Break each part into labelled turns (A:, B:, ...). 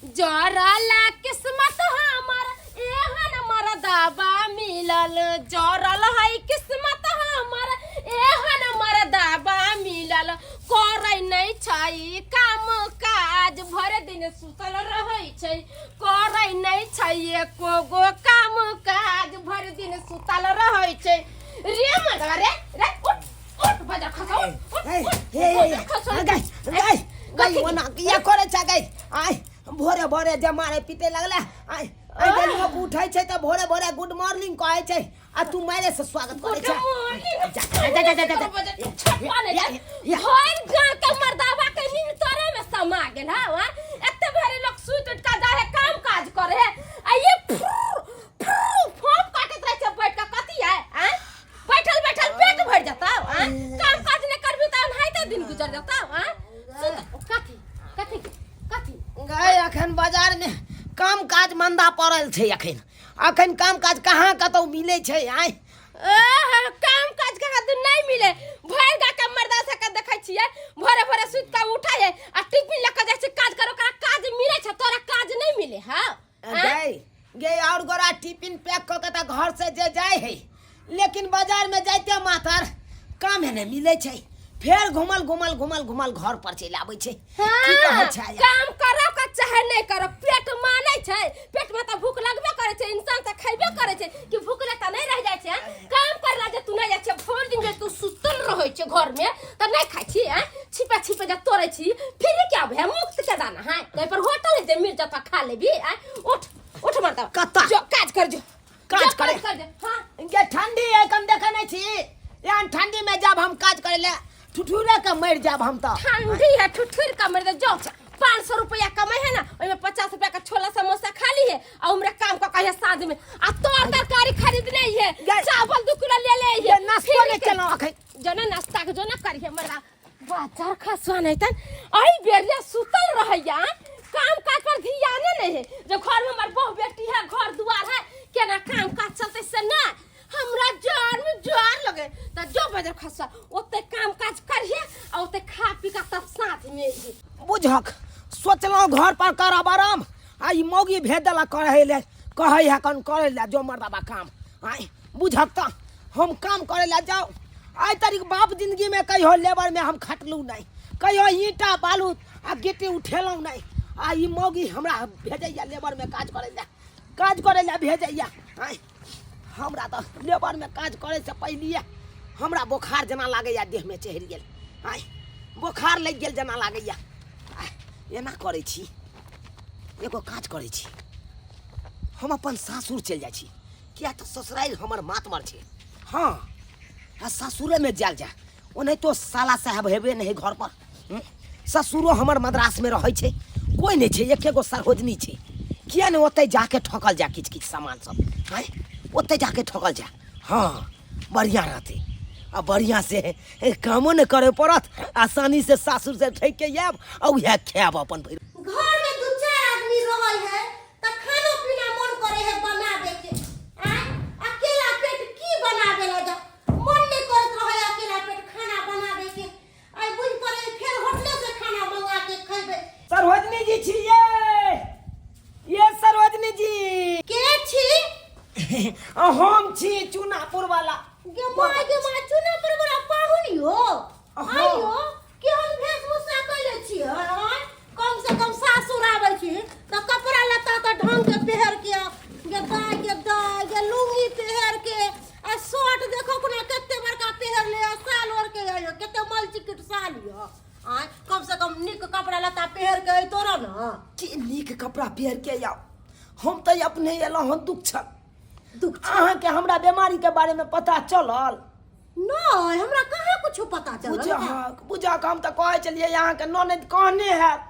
A: जरल किस्मत हमर एहन मरदाबा मिलल, जरल है किस्मत हमर एहन मरदाबा मिलल। करै नहि छै काम काज, भरि दिन सुतल रहै छै। करै नहि छै एको गो काम काज, भरि दिन सुतल रहै छै। रे मरदबा रे, रे उठ उठ, बजा खसा, उठ उठ,
B: ए,
A: उठ,
B: ए, ए,
A: बजा खसा।
B: ए, गई गई गई, ओना किया करे छै गई? आय भोरे भोरे जे मारे पीटे लगले। आय आय, जे लोक उठै छै तऽ भोरे भोरे गुड मॉर्निंग कहै छै आ तू मारे से स्वागत करै
A: गुड
B: छै।
A: मॉर्निंग।
B: जा जा जा जा जा जा।
A: भरि गाँव के मर्दावा के नींद तोरे में समा गेल है। हाँ, एते भरे लोग सुति उठ के जाए है काम काज करे है आ ये फुर फुर फोप काटत रहे छै बैठ के। कथी है? आँ, बैठल बैठल पेट भर जाता। आँ, काम काज नहीं करबी त ओनाहिते दिन गुजर जाता। आँ, सुत कथी कथी कथी?
B: गए, अखन बाजार में काम काज मंदा पड़ल छै। अखन अखन काम काज कहाँ कतौ मिलै छै? आय
A: आह, काम काज कहाँ दिन नहीं मिले। भरि गा के मर्दा से के देखै छियै भोरे भोरे सुति के उठै है आ टिफिन लऽ के जाइ छै काज करो। ओकरा काज मिलै छै, तोरा काज नहीं मिले। हाँ।
B: गए गे, और गोरा टिफिन पैक कऽ के तऽ घर से जे जाइ है, लेकिन बाजार में जाइते मातर काम है नहीं मिलै छै। फेर घुमल घुमल घुमल घुमल घर पर चलि आबै छै। की कहै छै?
A: काम करो का चाहे नहीं करो, पेट मानै छै। पेट में तऽ भूख लगबे करे छै, इंसान तऽ खैबे करे छै कि भूखले तऽ नहीं रह जाइ छै। काम करला जे तू नहीं जाइ छै, भरि दिन जे तू सुतल रहै छै घर में तऽ नहीं खाइ छी। हैं, छिपे छिपे जे तोड़ै छी फिर क्या भे मुफ्त के दाना है? कहीं पर होटल है जे मिल जाता खा लेबी। हैं, उठ उठ मरता।
B: कत्ता?
A: जो काज कर, जो
B: काज
A: जो
B: करे।
A: कर जो। हाँ।
B: गे, ठंडी है कम देखे नहीं छी? एहन ठंडी में जब हम काज करे ले ठुठुरे के मरि जाब हम तऽ।
A: ठंडी है, ठुठुर का मर दे। जो 500 रुपया कमाई है ना, ओहिमे 50 रुपया का छोला समोसा खा ली है आ उमरे काम का कहे साँझ में आ तोर तरकारी खरीदने है, चावल 2 किलो ले ले
B: ये
A: है।
B: नाश्तो नहीं केलहुँ अखन।
A: जो ना नाश्ता के जो ना करिए मरा बाजार खसवा नहीं तन। आई बेर ले सुतल रहैया, काम काज पर ध्याने नहीं है। जब घर में हमार बहु बेटी है, घर दुआर है, केना काम काज चलते से ना हमरा जार में जार लगे। त जो बाजार खसवा, ओते काम काज करिए आ ओते खा पी का तब साँझ में अइहे।
B: बुझक, सोचलहुँ घर पर करब आराम आ ई मौगी भेज देलक करै ले। कहै है कन करै ले जो मर्दाबा काम। आय बुझक, तऽ हम काम करै ले जाउ? आइ तारीख बाप जिंदगी में कहियो लेबर में हम खटलहुँ नहि, कहियो ईंटा बालू आ गिट्टी उठेलहुँ नहि आ ई मौगी हमरा भेजैया लेबर में काज करै ले, काज करै ले भेजैया। आय हमरा तऽ लेबर में काज करै से पहिलिए हमरा बोखार जेना लागैया, देह में चढ़ि गेल। आय बोखार लागि गेल जेना लागैया। आय एना करै छी, एगो काज करै छी, हम अपन सासुर चलि जाइ छी, किया तऽ ससुरारि हमर मातमर छै। हँ, आ सासुरेमे जायल जाय। ओनाहितो साला साहेब हेबे नहि घर पर, हूँ? ससुरो हमर मद्रासमे रहै छै, कोइ नहि छै, एके गो सरोजनी छै। किया नहि ओतहि जाके ठकल जाय किछु किछु सामान सब? आँय, ओतहि जाके ठकल जाय। हँ, बढ़िआँ रहतै आ बढ़िआँ से कामो नहि करय पड़त। आसानी से सासुर से ठकि के आयब आ उएह खायब अपन भरि।
A: घर में दू चार आदमी रहै है त खानो पीना मन करे है बनाबे के। आय अकेला पेट की बनाबे ला जा, मन नहीं करत रहे अकेला पेट खाना बनाबे के। आय बुझ पड़े फेर होटले से खाना मंगा के खैबे।
B: सरोजनी जी छियै ये? सरोजनी जी?
A: के छी?
B: हम छी चुनापुर वाला।
A: गे माय गे माय, चुना पर बड़ा पाहुन यो।
B: हाँ।
A: आइयो केहन वेशभूषा कैले छी? आय कम से कम सासुर आबै छी तऽ कपड़ा लत्ता तऽ ढंग के पहिर के आउ। गे दाय गे दाय गे, लुंगी पहिर के आ शर्ट देखो कोना कते बड़का पहिर ले आ साल ओढ़ के आइयो, कते मल चिकट साल यो। आय कम से कम नीक कपड़ा लत्ता पहिर के अइतो रह न।
B: की नीक कपड़ा पहिर के आउ? हम तऽ अपने एलहुँ हन दुख छल।
A: दुख?
B: अहाँके हमरा बीमारी के बारे में पता चलल?
A: नहि, हमरा कहाँ कुछो पता चलल।
B: बुझक बुझक, हम तऽ कहै छलियै अहाँके ननैद कहने हैत।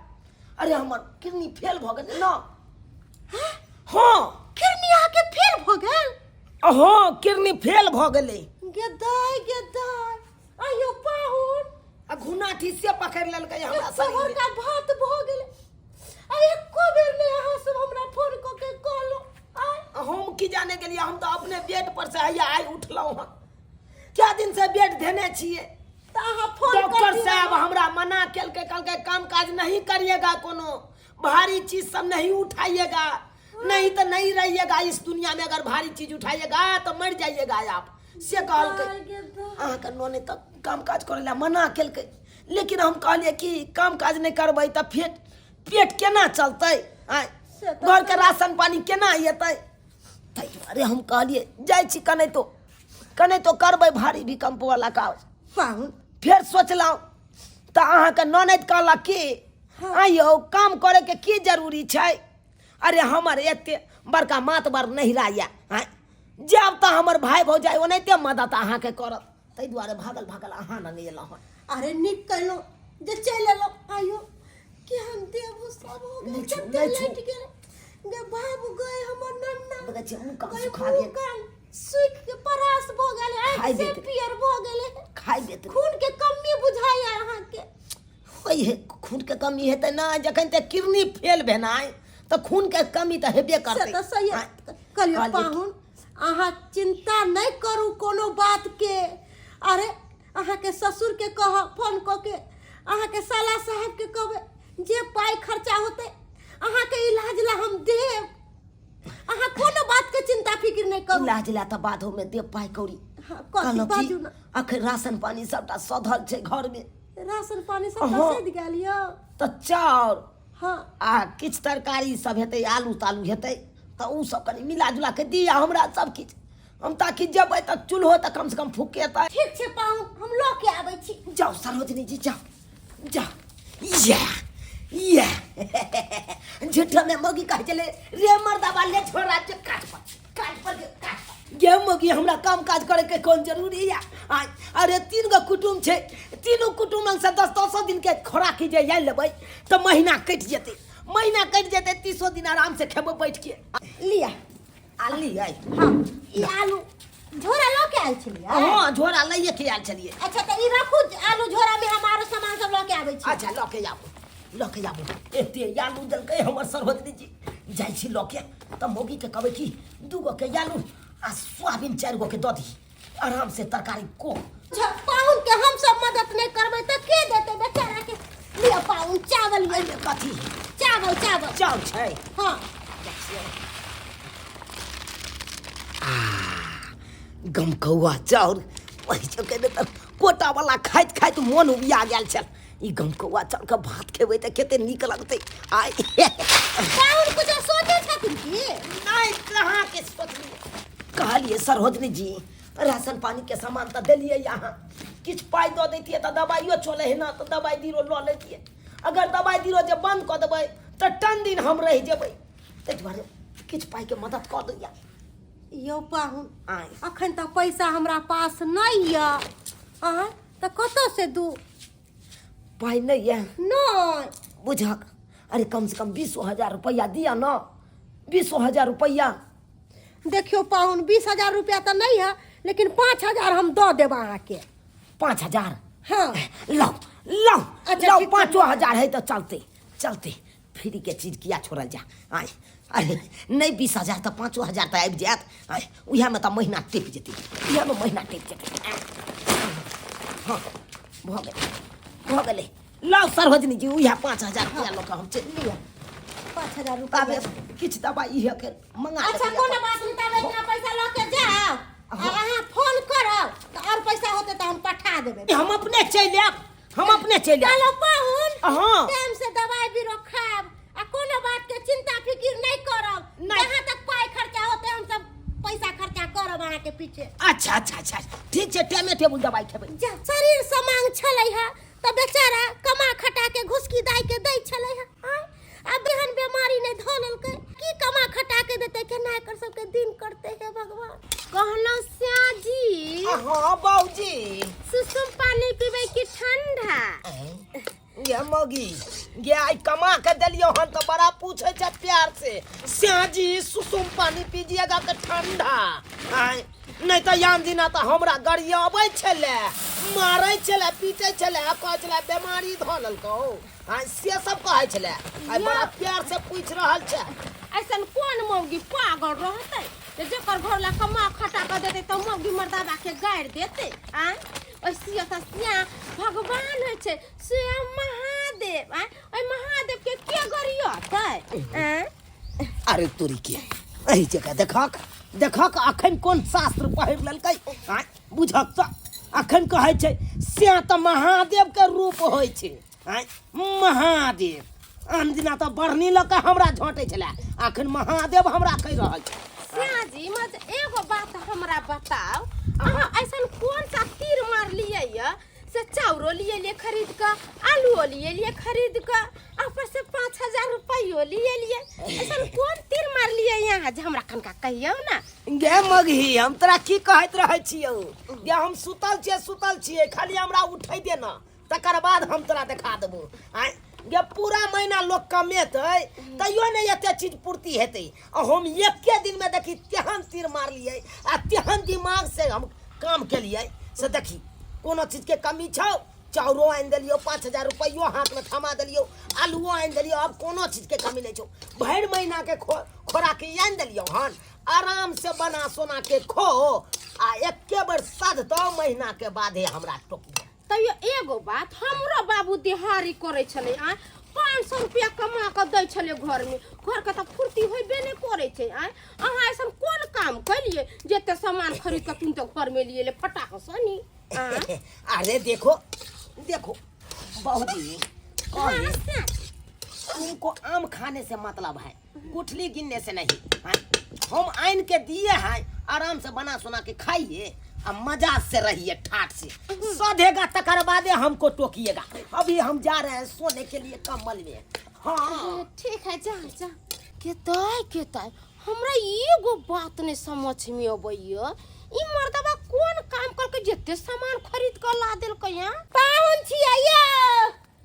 B: अरे, हमर किडनी फेल भऽ गेलै ने। हँ।
A: किडनी अहाँके फेल भऽ गेल?
B: हँ, किडनी फेल भऽ गेलै।
A: गे दाय गे दाय, आइयो पाहुन।
B: आ घुना से पकड़ि लेलकै हमरा शरीर में।
A: बड़का भात भऽ गेलै आ एको बेर नहि अहाँ सब हमरा फोन कऽ के कहलहुँ। आय
B: हम की जाने गेलियै? हम तऽ अपने बेड पर से हैया आइ उठलहुँ हन। क्या दिन से बेड धेने छियै।
A: तऽ अहाँ फोन
B: डॉक्टर
A: करती
B: साहब हमरा मना केलकै, कहलकै काम काज नहीं करिएगा कोनो। भारी चीज सब नहीं उठाइएगा, नहीं तो नहीं रहिएगा इस दुनिया में। अगर भारी चीज उठाइएगा तो मर जाइएगा आप, से कहलकै। अहाँके नोने तऽ काम काज करै लए मना केलकै, लेकिन हम कहलियै कि काम काज नहि करबै तऽ फेर पेट केना चलतै? आँय, घरके राशन पानी केना एतै? ताहि दुआरे हम कहलियै जाइ छी कनाहितो कनाहितो करबै भारी भूकम्प वाला काज।
C: पाहुन,
B: फेर सोचलहुँ तऽ अहाँके ननैद कहलक कि आइयो काम करैके की जरूरी छै? अरे हमर एते बड़का मातबर नहिरा यऽ, आँय, जायब तऽ हमर भाय भौजाइ ओनाहिते मदद अहाँके करत। ताहि दुआरे भागल भागल अहाँ लग एलहुँ हन।
C: अरे नीक कहलहुँ जे चलि एलहुँ। आइयो केहन देह सब हो गेल,
B: नहि छू,
C: कते
B: नहि छू।
C: लटि गेल गे बाबू, गए हमर नन्ना।
B: देखै छियै, मुँह कान
C: गए
B: सुखा
C: मुँह
B: गेल।
C: कान सूखि के परास भऽ गेल,
B: खाइ
C: आँखि से
B: देत।
C: पियर भऽ गेल।
B: खाइ देत।
C: खून के कमी बुझाइया अहाँके।
B: होइ है, खूनके कमी हेतै ने जखन तऽ किडनी फेल भेनाइ तऽ खूनके कमी तऽ हेबे
C: से
B: करतै।
C: तऽ सही
B: आँय,
C: कहलियै।
B: कहलियै।
C: पाहुन, अहाँ चिंता नहि करू कोनो बात के। अरे अहाँके ससुर के कहब फोन कऽ के, अहाँके साला साहब के कहबै, जे पाइ खर्चा होतै अहाँके इलाज ला हम देब। अहाँ कोनो बात के चिंता फिक्र नहि करू।
B: इलाज ला तऽ बादोमे देब पाइ कौड़ी।
C: हाँ, कथी
B: कहलहुँ कि
C: बाजू ने।
B: अखन राशन पानी सबटा सधल छै घरमे।
C: राशन पानी सबटा सधि गेल यौ?
B: तऽ चाउर आ किछु तरकारी सब हेतै, आलू तालू हेतै, तऽ ओ सब कनि मिला जुला के दिअ हमरा सब किछु, हम ताकि जेबै तऽ चूल्हो तऽ कमसँ कम फुकेतै।
C: ठीक छै पाहुन, हम लऽ के आबै छी।
B: जाउ सरोजनी जी, जाउ जाउ। इएह इएह झूठो में मौगी कहै छलै रे मर्दाबा ले छोड़ा जे काज पर काज पर गे, काज पर गे मौगी, हमरा काम काज करे के कोन जरूरी या? आय, अरे तीन गो कुटुम छै, तीनू कुटुम लग से दस दसो दिन के खोराकी जे आनि लेबै तऽ महीना कटि जेतै, महीना कटि जेतै, तीसो दिन आराम से खेबै बैठ के।
C: लिअ।
B: आ लिअ।
C: हाँ, ई आलू झोरा लऽ के आयल छलियै?
B: हाँ, झोरा लैए के आयल छलियै।
C: अच्छा, तऽ ई राखू आलू झोरा में, हम आरो सामान सब लऽ के आबै छी।
B: अच्छा, लऽ के आबू, लऽ के आबू। एते आलू देलकै हमर सरहोजनी जी। जाइ छी लऽ के, तऽ मौगीके कहबै कि दू गो के आलू आ सोयाबीन चारि गो के दऽ दी, आराम से तरकारी को।
C: अच्छा, पाहुन के हम सब मदद नहीं करबै तऽ के देतै बेचारा के? लिअ पाहुन, चावल लिअ।
B: एहिमे कथी?
C: चावल, चावल।
B: चाउर छै?
C: हाँ।
B: गमकौआ चाउर, ओहि सबके ने तऽ कोटावला खाइत खाइत मोन उबिया गेल छल। ई गमकौआ चाउरके भात खेबै तऽ कते नीक लगतै। आइ
C: पाहुन कुछो सोचै छथिन की?
B: नहि, कहाँ के सोचलियै। कहलियै सरोजनी जी, राशन पानी के सामान तऽ देलियै अहाँ, किछु पाइ दऽ दैतियै तऽ दबाइयो चलै है ने, तऽ दबाइ बीरो लऽ लैतियै। अगर दबाइ बीरो जे बंद कऽ देबै तऽ टन दिन हम रहि जेबै, ताहि दुआरे किछु पाइके मदद कऽ दैया।
C: यौ पाहुन,
B: आँय।
C: अखन तऽ पैसा हमरा पास नहि यऽ। आँय, तऽ कतऽ से दू?
B: पाइ नहि यऽ?
C: नहि।
B: बुझक, अरे कम से कम 20,000 रुपैआ दिअ ने, 20,000 रुपैआ।
C: देखियौ पाहुन, 20,000 रुपया तऽ नहि है, लेकिन 5,000 हम दऽ देब अहाँके।
B: 5,000?
C: हाँ।
B: लाउ लाउ।
C: अच्छा,
B: लाउ।
C: ठीक छै।
B: 5,000 है तऽ चलते चलते, फ्री के चीज किया छोड़ल जा? आय, अरे नहि 20,000 तऽ 5,000 तऽ आबि जायत। आय, उएहमे तऽ महीना टिप जेतै, उएहमे महीना टिप जेतै। आय। हँ, भऽ गेलै, भऽ गेलै। लाउ सरोजनी जी, उएह 5,000 रुपया लऽ कऽ हम चलि
C: लिअ 5,000 रुपया।
B: ताबे किछु दबाइ इहे के मंगा
C: अच्छा,
B: लेबै।
C: कोनो बात नहि, ताबे इतना पैसा लऽ के जाउ आ अहाँ फोन करब तऽ आओर पैसा होतै तऽ हम पठा देबै।
B: हम अपने चलि आयब, हम अपने चलि आयब।
C: चलो पाहुन।
B: हाँ।
C: टाइम से दवाई बीरो खाब आ कोनो बात के चिंता फिकिर नहीं करब।
B: नहीं।
C: जहाँ तक पाई खर्चा होते हम सब पैसा खर्चा करब अहाँ के पीछे।
B: अच्छा अच्छा अच्छा, ठीक छै, टाइमे टेबुल दवाइ खेबै।
C: जा शरीर समांग छलै है तऽ बेचारा कमा खटा के घुसकी दाइ के दै छलै है। आँय, आ एहन बीमारी नहि धऽ लेलकै की कमा खटा के देतै? केना एकर सबके दिन करते हे भगवान।
A: कहलहुँ श्याजी।
B: हाँ बाबूजी।
A: सुसुम पानी पीबै कि ठंडा?
B: ये मौगी गे, आइ कमा के देलियो हन तऽ बड़ा पूछे छै प्यार से, श्याजी सुसुम पानी पीजिएगा के ठंडा? आइ नहि तऽ यान दिना तऽ हमरा गरियाबै छलै, मारै छलै, पीटै छलै, कहै छलै बेमारी धऽ लेलकौ, आइ से सब कहै छलै। आइ बड़ा प्यार से पूछि रहल छै।
A: ऐसन कोन मौगी पागल रहतै जे जेकर घर ला कमा खटा कऽ देतै तऽ मौगी मर्दाबा के गारि देतै? आँय, ओहि सिया तऽ सिया भगवान होइ छै, स्वयं महादेव। आँय, ओहि महादेव के के किया गरियतै आँय?
B: अरे तोरी के एहि जगह देखक देखक अखन कोन शास्त्र पहिर लेलकै आँय, बुझक तऽ अखन कहै छै से तऽ महादेव के रूप होइ छै आँय, महादेव आन दिना तऽ बढ़नी लऽ कऽ हमरा झोंटै छलै अखन महादेव हमरा कहि रहल छै।
A: श्याजी मज एगो बात हमरा बताउ, अहाँ ऐसन कोन सा तीर मारलियै ये से चाउरो लिए लिए खरीद कऽ, आलूओ लिए लिए खरीद कऽ, आ ऊपर से 5000 रुपैयो लिए लिए, ऐसन कोन तीर मारलियै यहाँ जे हमरा कनका कहियौ ने।
B: गे मगही, हम तोरा की कहैत रहै छियौ गे, हम सुतल छियै सुतल छियै, खाली हमरा उठै दे ना, तकर बाद हम तोरा देखा देबो। आँय गे, पूरा महीना लोक कमेतै तैयो नहि एते चीज पूर्ति हेतै, आ हम एके दिनमे देखी तेहन तीर मारलियै आ तेहन दिमाग से हम काम केलियै से देखी कोनो चीजके कमी छौ? चाउरो आनि देलियौ, 5000 रुपैयो हाथमे थमा देलियौ, आलुओ आनि देलियौ, आब कोनो चीजके कमी नहि छौ। भरि महीनाके खोराकी आनि देलियौ हन, आराम से बना सोना के खो आ एके बेर सधतौ महीनाके बादे हमरा टोकिया।
A: तैयो एगो बात, हमरो बाबू दिहाड़ी करै छलै आँय, 500 रुपया कमा कऽ दै छलै घरमे, घरके तऽ फुर्ती होइबे नहि करै छै। आँय, अहाँ ऐसन कोन काम केलियै जे एते सामान खरीद कऽ तुरन्त घरमे लिए ले फटाक सनी? आँय?
B: अरे देखो देखो बाबूजी, कही तुमको आम खाने से मतलब है, गुठली गिनने से नहीं। हाँ? हम आइन के दिए हैं, आराम से बना सुना के खाइए आ मजा से रहिए, ठाट से सधेगा तकर बादे हमको टोकिएगा। अभी हम जा रहे हैं सोने के लिए कम्बल में। हाँ
A: ठीक है, जा जा। केतै केतै, हमरा एगो बात नहीं समझ में अबैया, ई मर्दबा कोन काम करके जते सामान खरीद के ला देलकै हैं?
C: पाहुन छियै यौ,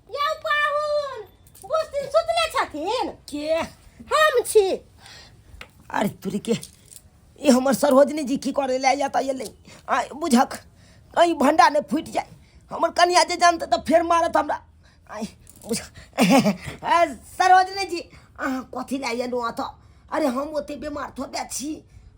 C: यौ पाहुन, बुझथिन सुतले छथिन।
B: के?
C: हम छी।
B: अरे तुरी के, ई हमर सरोजनी जी की करे ले आया त एलै। आ बुझक कहीं भंडा ने फूटि जाए, हमर कनिया जे जानते तऽ फेर मारत हमरा। आइ बुझ सरोजनी जी, अहाँ कथी लए एलहुँ एतऽ? अरे हम ओते बीमार थोड़े छी,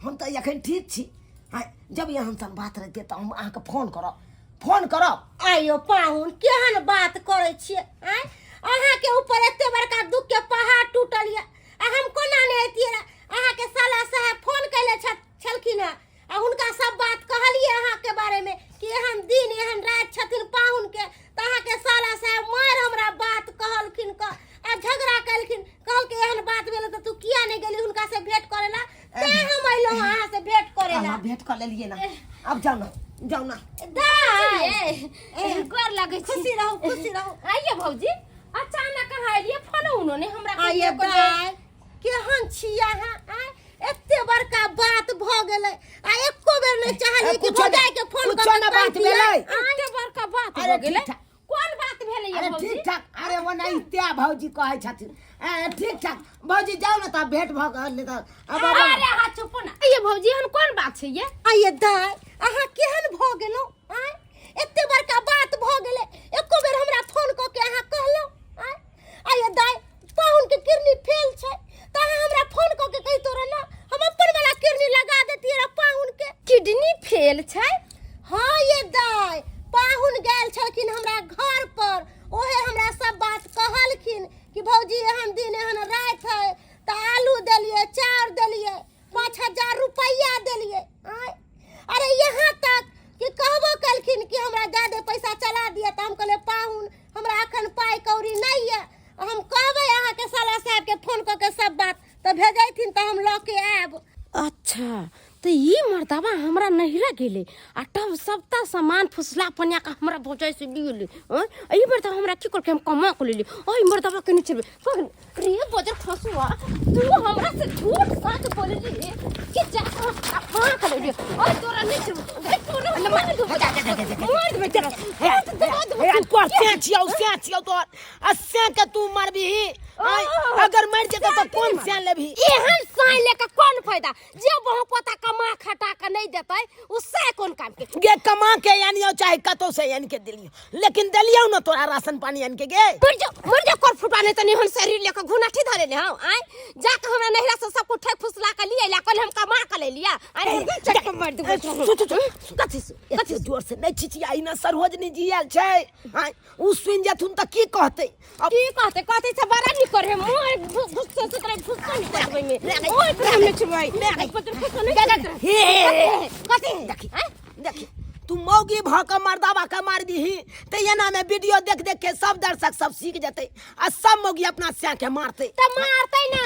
B: हम तऽ एखन ठीक छी। आइ जब एहन सन बात रहिते तऽ हम अहाँके फोन करब, फोन करब।
C: आइयो पाहुन, केहन बात करै छियै? आँय, अहाँके ऊपर एते बड़का दुख के पहाड़ टूटल यऽ आ हम कोना नहि अयतियै रऽ? अहाँके साला साहेब फोन कैले छलखिन हँ आ हुनका सब बात कहलियै अहाँके बारेमे कि एहन दिन एहन राति छथिन पाहुनके, तऽ अहाँके साला साहेब मारि हमरा बात कहलखिन क आ झगड़ा केलखिन, कहलकै एहन बात भेलै तऽ तू किया नहि गेली हुनका से भेंट करै ला, तें हम अयलहुँ अहाँ से भेंट करै ला।
B: अहाँ भेंट कऽ लेलियै ना, आब जाउ ना, जाउ ना।
C: दाइ
A: गोर लगै छी।
C: खुशी रहू, खुशी रहू।
A: आइए भौजी, अचानक अहाँ एलियै, फोन उनो नहि हमरा
C: आइए
A: कहियो कऽ
C: दाइ, केहन छी अहाँ? आँय, एते बड़का बात भऽ गेलै आ एको बेर नहि चाहलियै कि
B: कुछो
C: भौजाई के फोन
B: कुछो
C: कऽ
B: ना
C: के
B: बात
C: कहि दियै।
B: भेलै।
A: एते बड़का बात
B: अरे
A: भऽ गेलै,
B: ठीक ठाक।
A: कोन बात भेलै ये
B: अरे
A: भौजी?
B: ठीक ठाक। अरे ओनाहिते भौजी कहै छथिन। ए, ठीक ठाक भौजी, जाउ ने तऽ भेंट भऽ गेल तऽ अब अब
A: अरे अहाँ चुप ना। ये भौजी, एहन कोन बात छै ये?
C: आइए दाइ, अहाँ केहन भऽ गेलहुँ? आँय, एते बड़का बात भऽ गेलै, एको बेर हमरा फोन कऽ के अहाँ कहलहुँ? आँय, आइए दाइ, पाहुन के किडनी फेल छै तऽ अहाँ हमरा फोन कऽ के कहितो रह ना, हम अपन वाला किडनी लगा देतियै रह पाहुन के।
A: किडनी फेल छै?
C: हाँ ये दाइ, पाहुन गेल छलखिन हमरा घर पर, ओहे हमरा सब बात कहलखिन कि भौजी एहन दिन एहन राति है, तऽ आलू देलियै, चाउर देलियै, 5000 रुपैआ देलियै। आँय, अरे यहाँ तक कि कहबो कलखिन कि हमरा जादे पैसा चला दिअ, तऽ हम कहलियै पाहुन हमरा एखन पाइ कौड़ी नहि यऽ, हम कहबै अहाँके साला साहबके फोन कऽ के सब बात, तऽ भेजैथिन तऽ हम लऽ के आयब।
A: अच्छा, तऽ ई मर्दबा हमरा नहिरा गेलै आ तब सबटा सामान फुसला पनिया के हमरा भौजाई से लिए ले। आँय, एहि बेर तऽ हमरा की करके हम कमा के लेली, ओहि मर्दबा के नहीं छेड़बै। रे बजर खसुआ, तू हमरा से झूठ सच बोलली कि जा कमा के लेली, ओए तोरा नहीं छेड़बै, ए तोरा मार देबै, मार देबै तोरा, मार देबै।
B: हे, तोर से छियौ, से छियौ तोर, आ से के तू मरबिही? आँय, अगर मर जेतौ तऽ कोन से लेबही?
A: एहन साई लेके कोन फायदा, जे बहु पोता कमा खटा के नहीं देतै उ से कोन काम के?
B: गे कमा के आनियो चाहे कतौ से आनि के दिलियो, लेकिन देलियो ना तोरा राशन पानी आनि के। गे
A: मर जा, मर जा, कर फुटा नहीं त निहन शरीर लेके घुनाठी धरे ले। हां, आय जाके हमरा नहिरा से सब कुछ ठेक फुसला के लिए ले लिया कल हम कमा के ले लिया। अरे चटक मार देबो।
B: सु, सु, सु।
A: कथी सु
B: एते
A: कथी सु?
B: जोर से नहि छिचियाई ना, सरोजनी जी आयल छै। आँय, उ सुनि जेथुन तऽ की कहतै? अब
A: की कहते? कथी से बड़ा निक करे मुंह घुस घुस से तोरा घुस नहीं करबै में ओए तोरा हम छुबै पत्र घुस नहीं करबै।
B: हे
A: कथी?
B: देखी देखी, तू मौगी भऽ कऽ मर्दाबा के मार दीही तऽ एना में वीडियो देख देख के सब दर्शक सब सीख जेतै आ सब मौगी अपना स्या के मारतै।
A: त मारतै ना,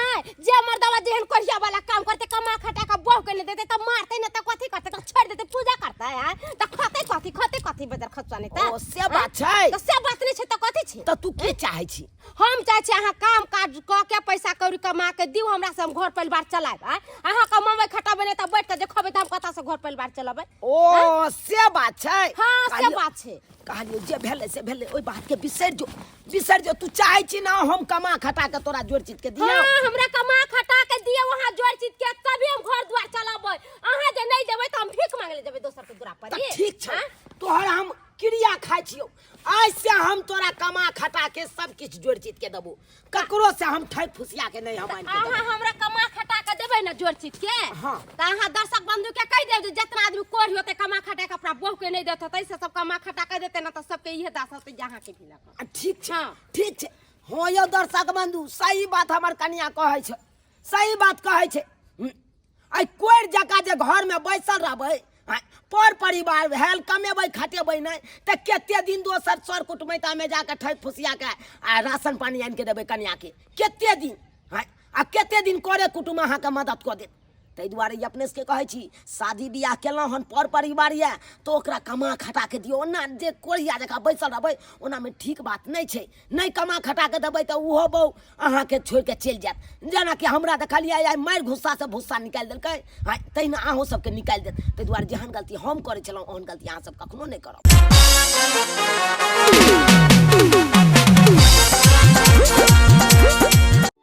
A: जे मर्दावा जेहन कोढ़िया वाला काम करते, कमा खटा के बहू के नहीं देते त मारतै ना त कथी करते? त छोड़ देते, पूजा करते हैं त खते कथी, खते कथी बदर खचवा नहीं त।
B: ओ से बात छै।
A: त से बात नहीं छै त कथी छै?
B: तऽ तू की चाहै छी?
A: हम चाहै छी अहाँ काम काज कऽ के पैसा कौड़ी कमा के दियौ हमरा से, हम घर परिवार चलायब। आँय, अहाँ कमाबै खटाबै नहि तऽ बैठ के जे खबै तऽ हम कतऽ से घर परिवार चलेबै?
B: ओ से बात छै।
A: हाँ से
B: कहलियौ-
A: बात छै।
B: कहलियौ जे भेलै से भेलै, ओहि बात के बिसरि जो, बिसरि जो। तू चाहै छी ना हम कमा खटा के तोरा जोड़ चित के दियौ?
A: हाँ, हमरा कमा खटा के दियौ अहाँ जोड़ चित के, तभी हम घर द्वार चलेबै। अहाँ जे नहि देबै तऽ हम भीख मांगे ले जेबै दोसर के दुरा पर।
B: तऽ ठीक छै, तोहर हम क्रिया खाइ छियौ, आज से हम तोरा कमा खटा के सब किछु जोड़ चित के देबो, ककरो से हम ठक फुसिया के नहीं हम आनि के
A: अहाँ
B: देबो।
A: हमरा कमा खटा के देबै ने जोड़ चित के?
B: हाँ।
A: तऽ अहाँ दर्शक बंधु के कहि देब जे जितना आदमी कोढ़ होतै कमा खटा के अपना बहू के नहि देत होतै, से सब कमा खटा के देतै ना तऽ सबके इहे दास होतै जे अहाँके भी लऽ कऽ।
B: आ, ठीक छै।
A: हाँ।
B: ठीक छै। हाँ यौ दर्शक बंधु, सही बात हमर कनिया कहै छै, सही बात कहै छै। आइ कोरि जकाँ जे घरमे बैसल रहबै, आँय, पर परिवार भेल, कमेबै खटेबै नहि तऽ कते दिन दोसर सर कुटमैतामे जाके ठकि फुसियाके आ राशन पानी आनिके देबै कनियाके? कते दिन? आँय, आ कते दिन करे कुटुम अहाँके मदद कऽ देत? ताहि दुआरे ई अपने सबके कहै छी, शादी बियाह केलहुँ हन, पर परिवार यऽ तऽ ओकरा कमा खटा के दियौ। ओना जे कोढ़िया जकाँ बैसल रहबै ओनामे ठीक बात नहि छै। नहि कमा खटा के देबै तऽ ओहो बहु अहाँके छोड़ि कऽ चलि जायत, जेनाकि हमरा देखलियै आइ मारि घुस्सासँ भुस्सा निकालि देलकै, आँय, तहिना अहूँ सबके निकालि देत। ताहि दुआरे जेहन गलती हम करै छलहुँ ओहन गलती अहाँ सब कखनो नहि करब।